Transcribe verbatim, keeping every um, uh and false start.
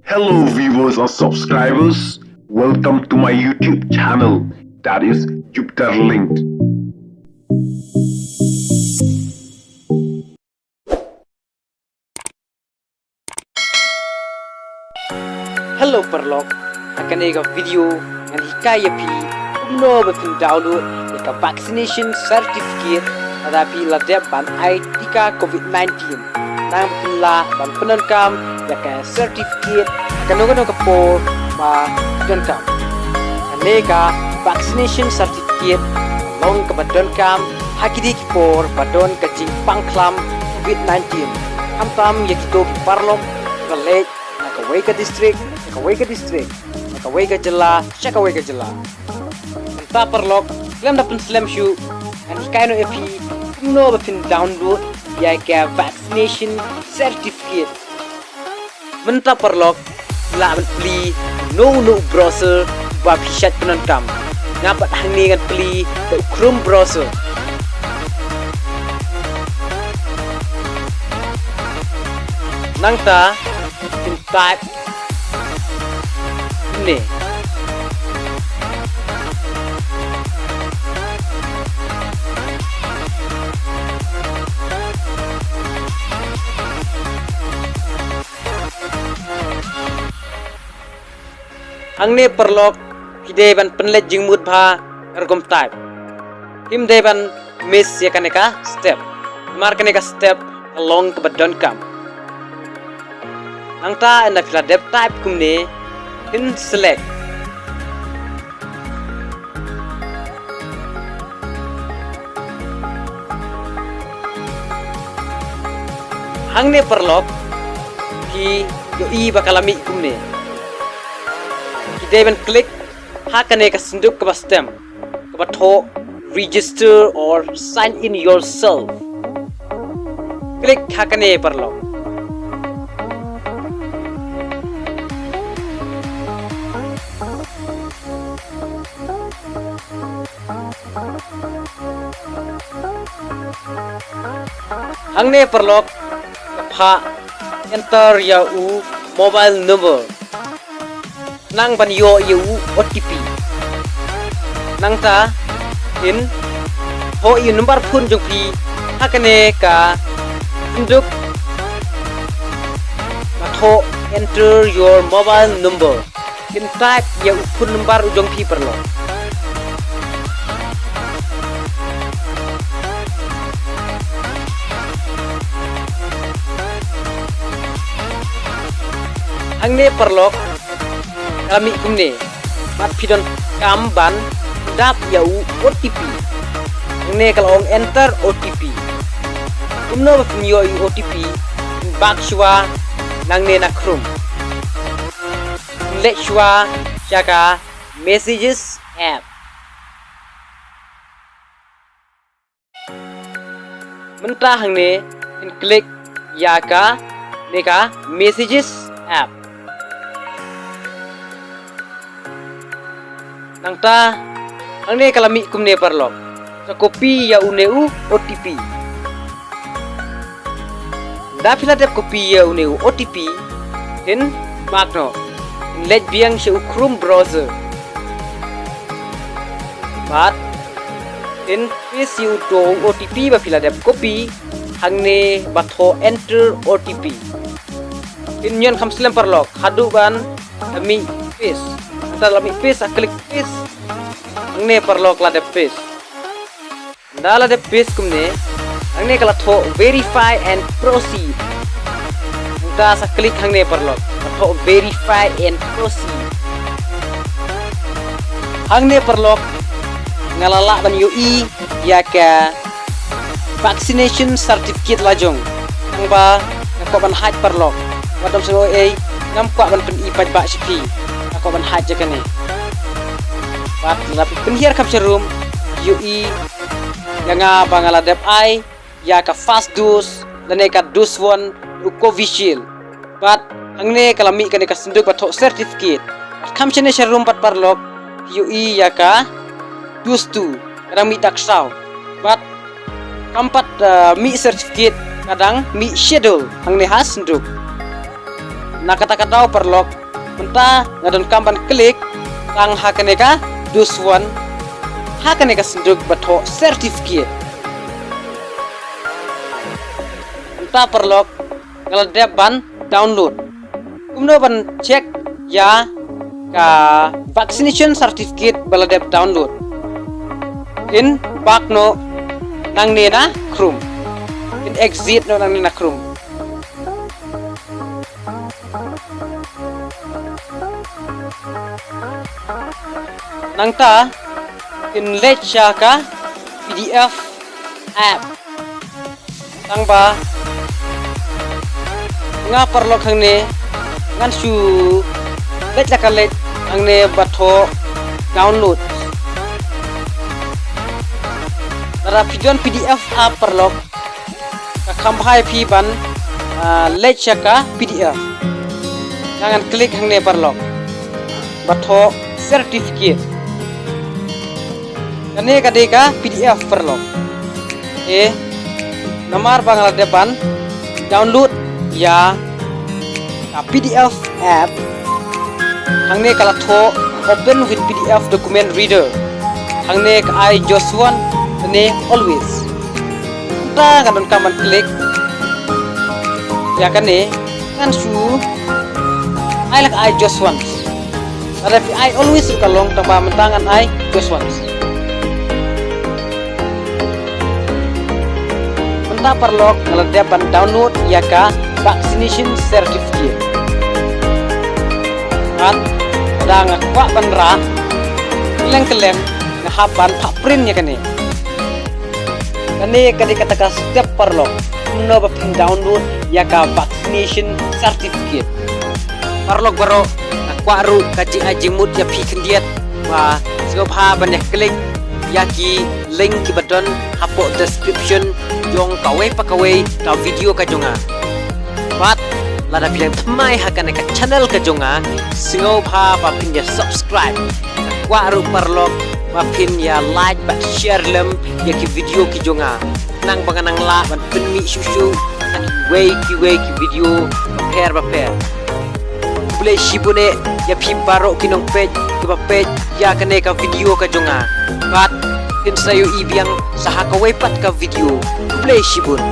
Hello viewers and subscribers, welcome to my YouTube channel, that is Jupiter Linked. Hello paralok, ha kane ka video ngan hikai ïa phi kumno ba phin download ïa ka vaccination certificate lada phi la dep ban ai tika covid nineteen. Nang ba phin lah ban pyndonkam ïa ka certificate ha kano kano ka por ba phi donkam. Kane ka vaccination certificate long kaba donkam ha kidei ki por ba don ka jingpang khlam covid nineteen. Khamtam ïa kito ki paralok ba leit na kawei ka district sha kawei ka district, na kawei ka jylla sha kawei ka jylla. Mynta paralok, khlem da pynslem shuh, ngan hikai noh ïa phi kumno ba phin download ïa ka vaccination certificate. Mynta paralok, lah ban plie uno uno u browser ba phi shait pyndonkam. Nga pat hangne ngan plie da u Chrome browser. Nangta phin type ne. Hangne paralok, phi dei ban pynleit jingmut bha ka rukom type. Phim dei ban miss ïa kane ka step. Namar kane ka step ka long kaba donkam. Nangta ynda phi la dep type kumne, phin select. Hangne paralok, phi ïohi ba ka la mih kumne. Phi dei ban click ha kane ka synduk kaba stem, kaba thoh register or sign in yourself. Click ha kane paralok. Hangne paralok, phah enter ïa u mobile number. Nang ban ïoh ïa u O T P. Nangta phin thoh ïa u number phone jong phi ha kane ka synduk ba thoh enter your mobile number. Phin type ïa u phone number u jong phi paralok. Hangne paralok, ka la mih kumne. Bad phi donkam ban dap ïa u O T P. Hangne ka la ong enter O T P. Kumno ba phin ïoh ïa u O T P? Phin back shuwa nangne na Chrome. Phin leit shuwa sha ka Messages app. Mynta hangne phin click ïa kane ka Messages app. Nangta hangne ka la mih kumne paralok. Sa copy ïa une u O T P. Ynda phi la dep copy ïa une u O T P, phin back noh. Phin leit biang sha u Chrome browser. Bad phin paste ïa uto u O T P ba phi la dep copy hangne ba thoh enter O T P. Phin ñion kham slem paralok haduh ban la mih paste. Mynta la mih paste, sa click paste. Hangne paralok la dep paste. Ynda la dep paste kumne, hangne ka la thoh verify and proceed. Mynta sa click hangne paralok, la thoh verify and proceed. Hangne paralok, nga la lah ban ïohi ïa ka vaccination certificate la jong. Tang ba nga kwah ban hide paralok. Wat dom sngewbha ei, ngam kwah ban pyni paidbah sha phi. Nga kwah ban hide ïa kane. Bad lada phi pynhiar kham sharum, ïohi ïa nga ba nga la dep ai ïa ka first dose lane ka dose one u Covishield. Bad hangne ka la mih kane ka synduk ba thoh certificate. Bad kham shane sharum pat paralok, ïohi ïa ka dose two ka dang mih dak saw. Bad kam pat, uh, mih certificate, ka dang mih schedule hangne ha synduk. Na kata ka daw paralok, mynta nga donkam ban klik tang ha kane ka duswan, ha kane ka synduk ba thoh certificate. Mynta paralok, nga la dep ban download. Kumno ban check ïa ka vaccination certificate ba la dep download? Phin back noh nangne na Chrome. Phin exit noh nangne na Chrome. Nangta phin leit sha ka P D F app. Tang ba nga paralok hangne ngan shu leit la ka leit hangne ba thoh download. Lada phi don P D F app paralok, ka kham bha ïa phi ban, ah, leit sha ka P D F. Nga ngan klik hangne paralok ba thoh certificate. Kane ka dei ka P D F paralok. Eh, namar ba nga la dep ban download ïa ka P D F app. Hangne ka la thoh open with P D F document reader. Hangne ka ai just once, hangne always. Mynta nga donkam ban klik ïa kane, ngan shu ai la ka ai just once. Lada phi ai always ruh ka long, tang ba mynta ngan ai just once. Mynta paralok nga la dep ban download ïa ka vaccination certificate. Bad lada nga kwah ban rah, kylleng kylleng nga hap ban phah print ïa kane. Kane ka dei kata ka step paralok, kumno ba phin download ïa ka vaccination certificate. Paralok baroh, nga kwah ruh ka jingai jingmut ïa phi khyndiat ba sngewbha ban ïa klik ïa ki link kiba don hapoh description jong kawei pa kawei ka video ka jong nga. Bad lada phi dang thymmai ha kane ka channel ka jong nga, sngewbha ba phin ïa subscribe. Nga kwah ruh paralok ba phin ïa like bad share lem ïa ki video ki jong nga, nang ba ngan nang lah ban pynmih shuh shuh ha kiwei kiwei ki video bapher bapher. Khublei shibun eh ïa phi baroh ki nongpeit kiba peit ïa kane ka video ka jong nga. Bad phin sa ïohi biang sa ha kawei pat ka video. Khublei shibun.